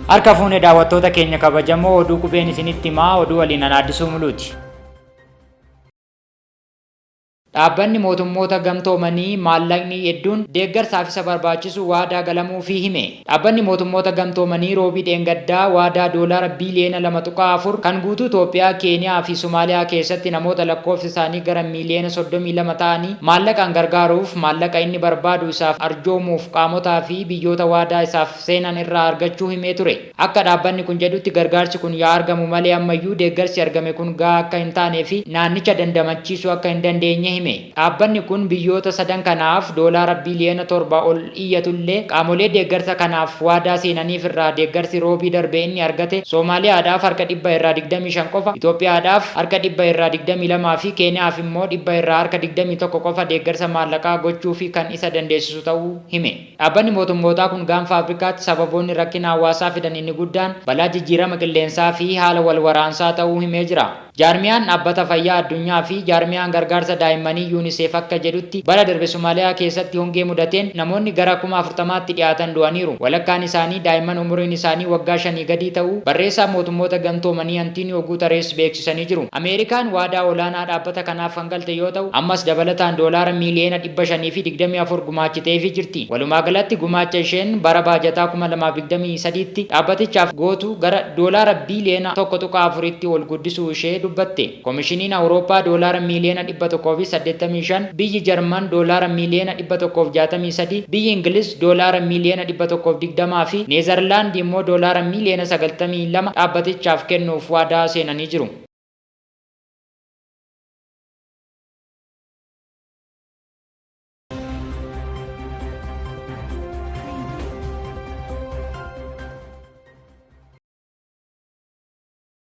Harka fuune daawwattoota keenya kabajamoo oduu qubeen isinitti himaa oduu waliin an Addisuu Muluuti. Dhaabbanni Mootummoota Gamtoomanii maallaqni hedduun deeggarsaaf isa barbaachisu waadaa galamuufii hime. Dhaabbanni Mootummoota Gamtoomanii Roobii dheengaddaa waadaa doolaara biiliyoona 2.4 kan guutuu Itoophiyaa, Keeniyaa fi Somaaliyaa keessatti namoota lakkoofsi isaanii gara miiliyoona 32 ta'anii maallaqaan gargaaruuf maallaqa inni barbaadu isaaf arjoomuuf qaamotaa fi biyyoota waadaa isaaf seenan irraa argachuu himee ture. Akka dhaabbanni kun jedhutti gargaarsi kun yaa argamu malee ammayyuu deeggarsi argame kun gahaa akka hin taanee fi naannicha dandamachiisuu akka hin dandeenye hime. Dhaabbanni kun biyyoota sadan kanaaf doolaara biiliyoona 7 ol iyyatullee qaamolee deeggarsa kanaaf waadaa seenaniif irraa deeggarsi Roobii darbe inni argate Soomaaliyaadhaaf harka dhibba irraa 25 qofa, Itoophiyaadhaaf harka dhibba irraa 22 fi Keeniyaaf immoo dhibba irraa harka 21 qofa deeggarsa maallaqaa gochuufii kan isa dandeessisu ta'uu hime. Dhaabbanni mootummootaa kun Gaanfa Afrikaatti sababoonni rakkina hawaasaa fidan inni guddaan balaa jijjiirama qilleensaa fi haala wal waraansaa ta'uu himee jira. Jaarmiyaan Dhaabbata Fayyaa Addunyaa fi Jaarmiyaan Gargaarsa Daa'immanii Unicef akka jedhutti bara darbe Somaaliyaa keessatti hongee mudateen namoonni gara 40,000tti dhiyaatan du'aniiru. Walakkaan isaanii daa'imman umuriin isaanii waggaa shanii gadii ta'uu barreessaan Mootummoota Gamtoomanii Antiiniyoo Guutarees beeksisanii jiru. Ameerikaan waadaa olaanaa dhaabbata kanaaf kan galte yoo ta'u ammas dabalataan doolaara miiliyoona 524 gumaachiteefii jirti. Walumaagalatti gumaacha isheen bara baajataa 2023tti dhaabbatichaaf gootu gara doolaara biiliyoona 1.4tti ol guddisuu ishee dubbatte. Komishiniin Awurooppaa doolaara miiliyoona 185, biyyi Jarman doolaara miiliyoona 163, biyyi Ingiliz doolaara miiliyoona 120 fi Neezarlaandi immoo doolaara miiliyoona 92 dhaabbatichaaf kennuuf waadaa seenanii jiru.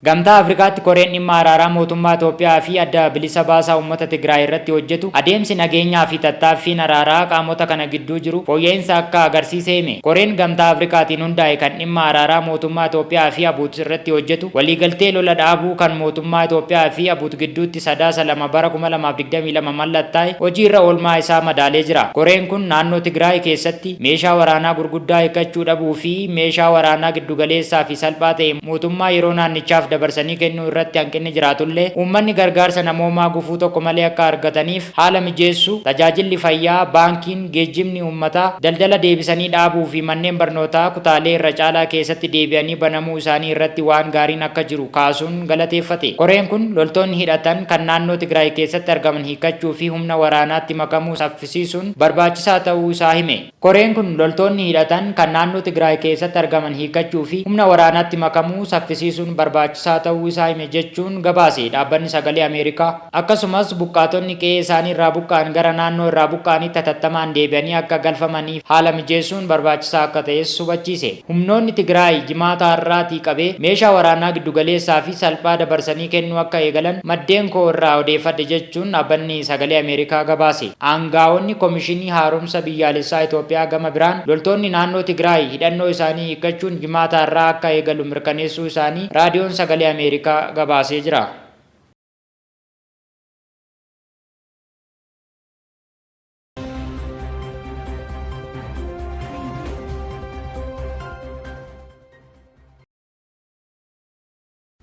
Gamtaa Afrikaatti koreen dhimma araaraa mootummaa Itoophiyaa fi Adda Bilisa Baasaa Uummata Tigraay irratti hojjetu adeemsi nageenyaa fi tattaaffiin araaraa qaamota kana gidduu jiru fooyya'insa akka agarsiise hime. Koreen Gamtaa Afrikaatiin hundaa'e kan dhimma araaraa mootummaa Itoophiyaa fi ABUT irratti hojjetu waliigaltee lola dhaabuu kan mootummaa Itoophiyaa fi ABUT gidduutti Sadaasa 2 bara 2022 mallattaa'e hojii irra oolmaa isaa madaalee jira. Koreen kun naannoo Tigraay keessatti meeshaa waraanaa gurguddaa hiikkachuu dhabuu fi meeshaa waraanaa giddugaleessaa fi salphaa ta'e mootummaa yeroo naannichaaf dabarsanii kennuu irratti hanqinni jiraatullee uummanni gargaarsa namoomaa gufuu tokko malee akka argataniif haala mijeessuu, tajaajilli fayyaa, baankiin, geejjibni uummataa, daldala deebisanii dhaabuu fi manneen barnootaa kutaalee irra caalaa keessatti deebi'anii banamuu isaanii irratti waan gaariin akka jiru kaasuun galateeffate. Koreen kun loltoonni hidhatan kan naannoo Tigraay keessatti argaman hiikkachuu fi humna waraanaatti makamuu saffisiisuun barbaachisaa ta'uu isaa hime. Koreen kun loltoonni hidhatan kan naannoo Tigraay keessatti argaman hiikkachuu fi humna waraanaatti makamuu saffisiisuun barbaachisaa ta'uu isaa hime jechuun gabaase Dhaabbanni Sagalee Ameerikaa. Akkasumas buqqaatonni qe'ee isaanii irraa buqqa'an gara naannoo irraa buqqa'anitti hatattamaan deebi'anii akka galfamaniif haala mijeessuun barbaachisaa akka ta'es hubachiise. Humnoonni Tigraay Jimaata har'aatii qabee meeshaa waraanaa giddugaleessaa fi salphaa dabarsanii kennuu akka eegalan maddeen koo irraa odeeffadhe jechuun Dhaabbanni Sagalee Ameerikaa gabaase. Aangaa'onni Komishinii Haaromsa Biyyaalessaa Itoophiyaa gama biraan loltoonni naannoo Tigraay hidhannoo isaanii hiikkachuun Jimaata har'aa akka eegalu mirkaneessuu isaanii Raadiyoon Sagalee Ameerikaa gabaasee jira.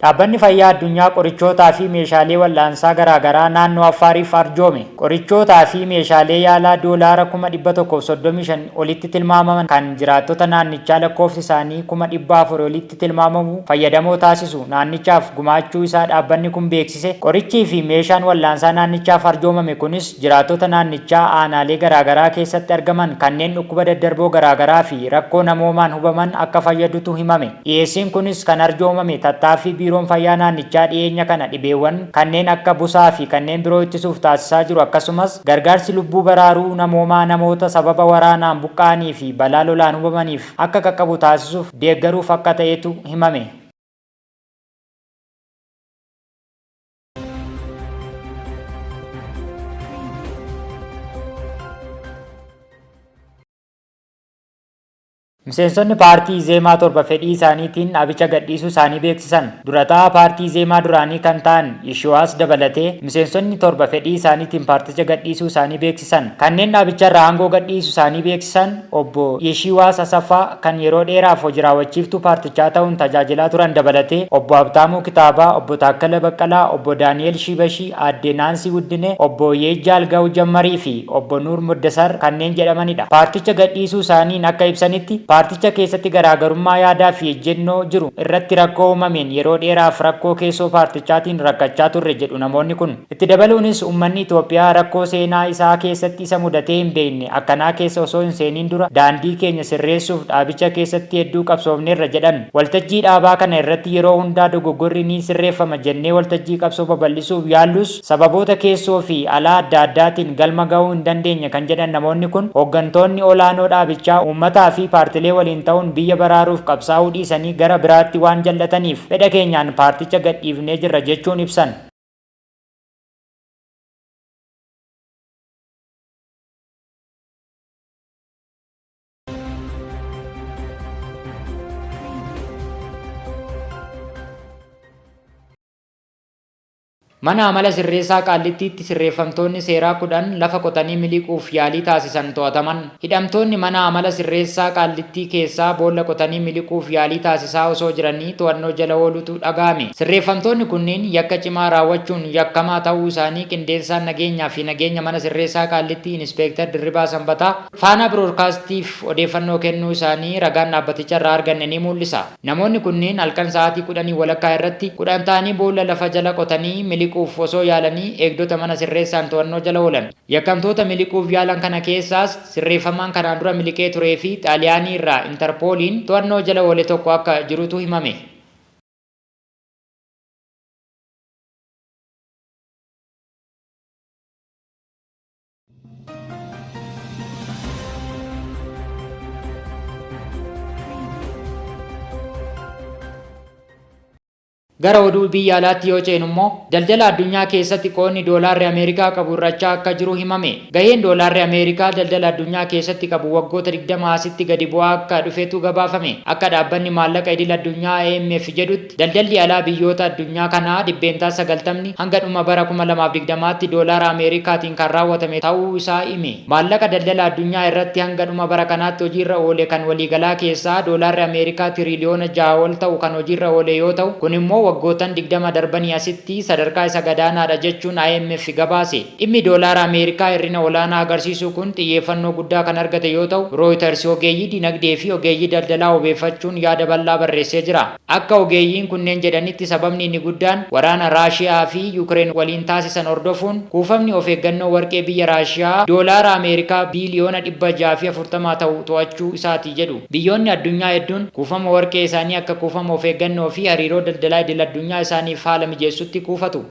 Dhaabbanni Fayyaa Addunyaa qorichootaa fi meeshaalee wal'aansaa garaagaraa naannoo Affaariif arjoome. Qorichootaa fi meeshaalee yaalaa doolaara 135,000 olitti tilmaamaman kan jiraattota naannichaa lakkoofsi isaanii 400,000 olitti tilmaamamu fayyadamoo taasisu naannichaaf gumaachuu isaa dhaabbanni kun beeksise. Qorichii fi meeshaan wal'aansaa naannichaaf arjoomame kunis jiraattota naannichaa aanaalee garaagaraa keessatti argaman kanneen dhukkuba daddarboo garaagaraa fi rakkoo namoomaan hubaman akka fayyadutu himame. Dhiyeessiin kunis kan arjoomame tattaaffii Biiroon Fayyaa naannichaa dhiyeenya kana dhibeewwan kanneen akka busaa fi kanneen biroo ittisuuf taasisaa jiru akkasumas gargaarsi lubbuu baraaruu namoomaa namoota sababa waraanaan buqqa'anii fi balaa lolaan hubamaniif akka qaqqabu taasisuuf deeggaruuf akka ta'etu himame. Miseensonni paartii Izeemaa 7 fedhii isaaniitiin dhaabicha gadhiisuu isaanii beeksisan. Dura taa'aa paartii Izeemaa duraanii kan ta'an Yishiwaas dabalatee miseensonni 7 fedhii isaaniitiin paarticha gadhiisuu isaanii beeksisan. Kanneen dhaabicharraa aangoo gadhiisu isaanii beeksisan obbo Yeshiwaas Asaffaa kan yeroo dheeraaf hoji raawwachiiftuu paartichaa ta'uun tajaajilaa turan dabalatee obbo Habtaamuu Kitaabaa, obbo Taakkala Baqqalaa, obbo Daani'eel Shiibashii, aadde Naansii Wuddinee, obbo Yeejjaalgaw Jammarii fi obbo Nuur Muddasar kanneen jedhamanidha. Paarticha gadhiisuu isaaniin akka ibsanitti, paarticha keessatti garaagarummaa yaadaa fi ejjennoo jiru irratti rakkoo uumameen yeroo dheeraaf rakkoo keessoo paartichaatiin rakkachaa turre jedhu namoonni kun. Itti dabaluunis ummanni Itoophiyaa rakkoo seenaa isaa keessatti isa mudatee hin beekne akkanaa keessa osoo hin seeniin dura daandii keenya sirreessuuf dhaabicha keessatti hedduu qabsoofneerra jedhan. Waltajjii dhaabaa kana irratti yeroo hundaa dogoggorri ni sirreeffama jennee waltajjii qabsoo babal'isuuf yaallus Sababoota keessoo fi alaa adda addaatiin galma gahuu hin dandeenye kan jedhan namoonni kun, hooggantoonni olaanoo dhaabichaa uummataa fi paartilee waliin ta'uun biyya baraaruuf qabsaa'uu dhiisanii gara biraatti waan jal'ataniif fedha keenyaan paarticha gadhiifnee jirra jechuun ibsan. Mana amala sirreessaa Qaallittiitti sirreeffamtoonni seeraa 10 lafa qotanii miliquuf yaalii taasisan to'ataman. Hidhamtoonni mana amala sirreessaa Qaallittii keessaa boolla qotanii miliquuf yaalii taasisaa osoo jiranii to'annoo jala ooluutu dhaga'ame. Sirreeffamtoonni kunniin yakka cimaa raawwachuun yakkamaa ta'uu isaanii Qindeessaan Nageenyaa fi Nageenya Mana Sirreessaa Qaallittii Inispeektar Dirribaa Sanbataa Faanaa Biroodkaastiif odeeffannoo kennuu isaanii ragaan dhaabbaticharraa arganne ni muul'isa. Namoonni kunneen halkan sa'aatii kudhanii walakkaa irratti 10 ta'anii boolla lafa jala qotanii miliquuf osoo yaalanii eegdota mana sirreessaan to'annoo jala oolan. Yakkamtoota miliquuf yaalan kana keessaas sirreeffamaan kanaan dura miliqee turee fi Xaaliyaanii irraa Intarpooliin to'annoo jala oole tokko akka jirutu himame. Gara oduu biyya alaatti yoo ceenu immoo daldala addunyaa keessatti qoodni doolaarri Ameerikaa qabu hir'achaa akka jiru himame. Gaheen doolaarri Ameerikaa daldala addunyaa keessatti qabu waggoota 20 asitti gadi bu'aa akka dhufetu gabaafame. Akka dhaabbanni maallaqa idil addunyaa IMF jedhutti Daldalli alaa biyyoota addunyaa kanaa 90% hanga dhuma bara 2020tti doolaara Ameerikaatiin kan raawwatame ta'uu isaa hime. Maallaqa daldala addunyaa irratti hanga dhuma bara kanaatti hojiirra oole kan waliigalaa keessaa doolaarri Ameerikaa tiriiliyoona 6 ol ta'u kan hojiirra oole yoo ta'u, kun immoo waggoottan 20 darbanii asitti sadarkaa isa gadaanaadha jechuun IMF gabaase. Dhimmi doolaara Ameerikaa hir'ina olaanaa agarsiisuu kun xiyyeeffannoo guddaa kan argate yoo ta'u, Rooyitars ogeeyyii dinagdee fi ogeeyyii daldalaa wabeeffachuun yaada bal'aa barreessee jira. Akka ogeeyyiin kunneen jedhanitti sababni inni guddaan waraana Raashiyaa fi Yukireen waliin taasisan hordofuun kuufamni of eeggannoo warqee biyya Raashiyaa doolaara Ameerikaa biiliyoona 640 ta'u to'achuu isaati jedhu. Biyyoonni addunyaa hedduun kuufama warqee isaanii akka kuufama of eeggannoo fi hariiroo daldalaa idil-addunyaa isaaniif haala mijeessutti kuufatu.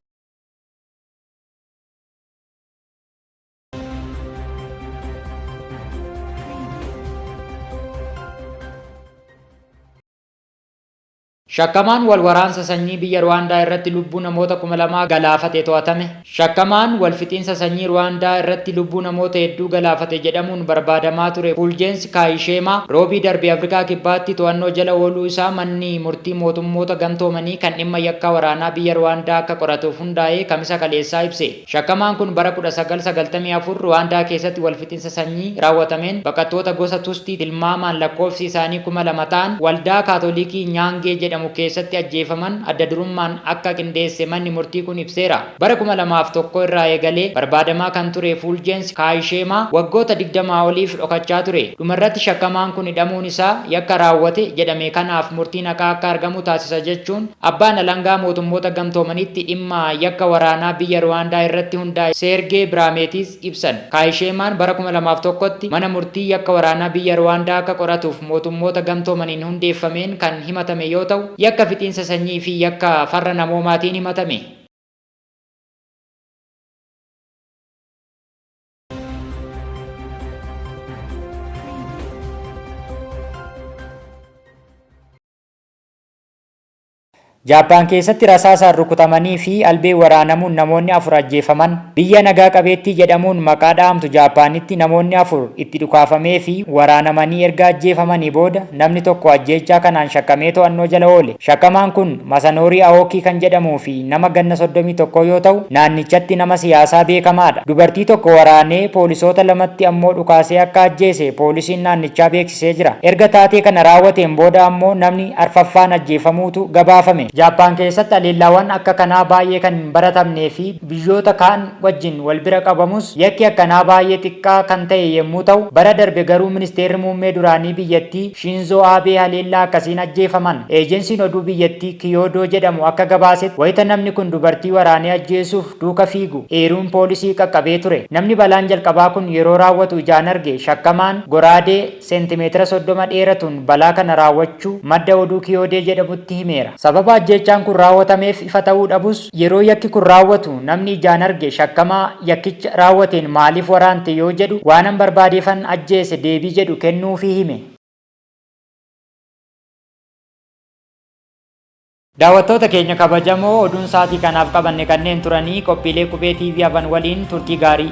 Shakkamaan wal waraansa sanyii biyya Ruwaandaa irratti lubbuu namoota 2000 galaafate to'atame. Shakkamaan wal fixiinsa sanyii Ruwaandaa irratti lubbuu namoota hedduu galaafate jedhamuun barbaadamaa ture Fuuljeensi Kaayisheemaa Roobii darbe Afrikaa Kibbaatti to'annoo jala ooluu isaa manni murtii mootummoota gamtoomanii kan dhimma yakka waraanaa biyya Ruwaandaa akka qoratuuf hundaa'e Kamisa kaleessaa ibse. Shakkamaan kun bara 1994 Ruwaandaa keessatti wal fixinsa sanyii raawwatameen baqattoota gosa Tustii tilmaamaan lakkoofsi isaanii 2000 ta'an waldaa Kaatolikii Nyaangee jedhamu keessatti ajjeefaman adda durummaan akka qindeesse manni murtii kun ibseera. Bara 2001 irraa eegalee barbaadamaa kan ture Fuuljeens Kaayisheemaa waggoota 20 oliif dhokachaa ture. Dhumarratti shakkamaan kun hidhamuun isaa yakka raawwate jedhame kanaaf murtiin haqaa akka argamu taasisa jechuun Abbaan Alangaa Mootummoota Gamtoomaniitti dhimma yakka waraanaa biyya Ruwaandaa irratti hundaa'e Seergee Biraameetiiz ibsan. Kaayisheemaan bara 2001tti mana murtii yakka waraanaa biyya Ruwaandaa akka qoratuuf Mootummoota Gamtoomaniin hundeeffameen kan himatame yoo ta'u, yakka fixiinsa sanyii fi yakka farra namoomaatiin himatame. Jaappaan keessatti rasaasaan rukutamanii fi albeen waraanamuun namoonni 4 ajjeefaman. Biyya nagaa qabeettii jedhamuun maqaa dha'amtu Jaappaanitti namoonni 4 itti dhukaafamee fi waraanamanii erga ajjeefamanii booda namni tokko ajjeechaa kanaan shakkamee to'annoo jala oole. Shakkamaan kun Masanoorii Aookii kan jedhamuu fi nama ganna 31 yoo ta'u, naannichatti nama siyaasaa beekamaadha. Dubartii tokko waraanee poolisoota lamatti ammoo dhukaasee akka ajjeese poolisiin naannichaa beeksisee jira. Erga taatee kana raawwateen booda ammoo namni arfaffaan ajjeefamuutu gabaafame. Jaappaan keessatti haleellaawwan akka kanaa baay'ee kan hin baratamnee fi biyyoota kaan wajjin wal bira qabamus yakki akkanaa baay'ee xiqqaa kan ta'e yemmuu ta'u, bara darbe garuu ministeerri muummee duraanii biyyattii Shinzoo Aabee haleellaa akkasiin ajjeefaman. Eejensiin oduu biyyattii Kiyoodoo jedhamu akka gabaasetti wayita namni kun dubartii waraanee ajjeesuuf duuka fiigu eeruun poolisii qaqqabee ture. Namni balaan jalqabaa kun yeroo raawwatu ijaan arge shakkamaan goraadee seentimeetira 30 dheeratuun balaa kana raawwachuu madda oduu Kiyoodee jedhamutti himeera. Sababa ajjeechaan kun raawwatameef ifa ta'uu dhabus, yeroo yakki kun raawwatu namni ijaan arge shakkamaa yakkicha raawwateen maaliif waraante yoo jedhu waanan barbaadeefan ajjeese deebii jedhu kennuufii hime. Daawwattoota keenya kabajamoo oduun sa'aatii kanaaf qabanne kanneen turanii qophiilee Qubee TV hafan waliin turtii gaarii.